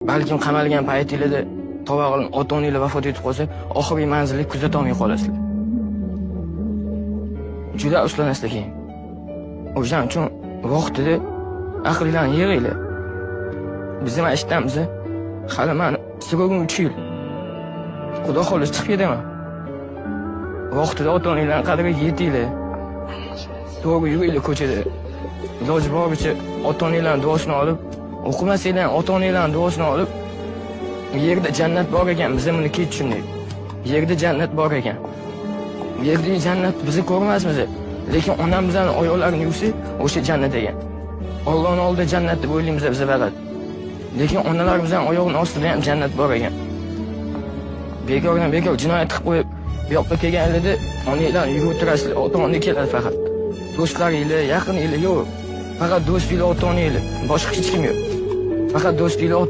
Balkim qamalgan paytinglarda tavba qilib ota-onanglar vafot etib qolsa, oxirgi manzilga kuzatolmay qolasizlar. Juda uslanasizlar keyin. O'shaning uchun vaqtida aqlinglarni yig'inglar. Biz nima eshitamiz? Hali mani срок im 3 yil. Xudo xohlasa, chiqib ketaman. Vaqtida ota-onanglarni qadriga yetinglar. To'g'ri yuringlar ko'chada. Iloji boricha ota-onanglarning duosini olib, o'qimasanglar ham ota-onanglarning duosini olib, yerda jannat bor ekan, biz buni kech tushundik. Yerda jannat bor ekan. Yerdagi jannat bizni ko'rmasmiz. Lekin onamizning oyoqlarini yuvsak, o'sha jannat ekan. Allohning oldida jannat deb o'ylaymiz biz faqat. Lekin onalarimizning oyog'ining ostida ham jannat bor ekan. Bekordan bekor jinoyat qilib qo'yib, bu yoqqa kelganlarda onanglarni yuvib o'tirasizlar, ota-ona keladi faqat. Do'stlaringlar, yaqininglar yo'q. Faqat do'stinglar, ota-onanglar, boshqa hech kim yo'q. Faqat do'stinglar, ota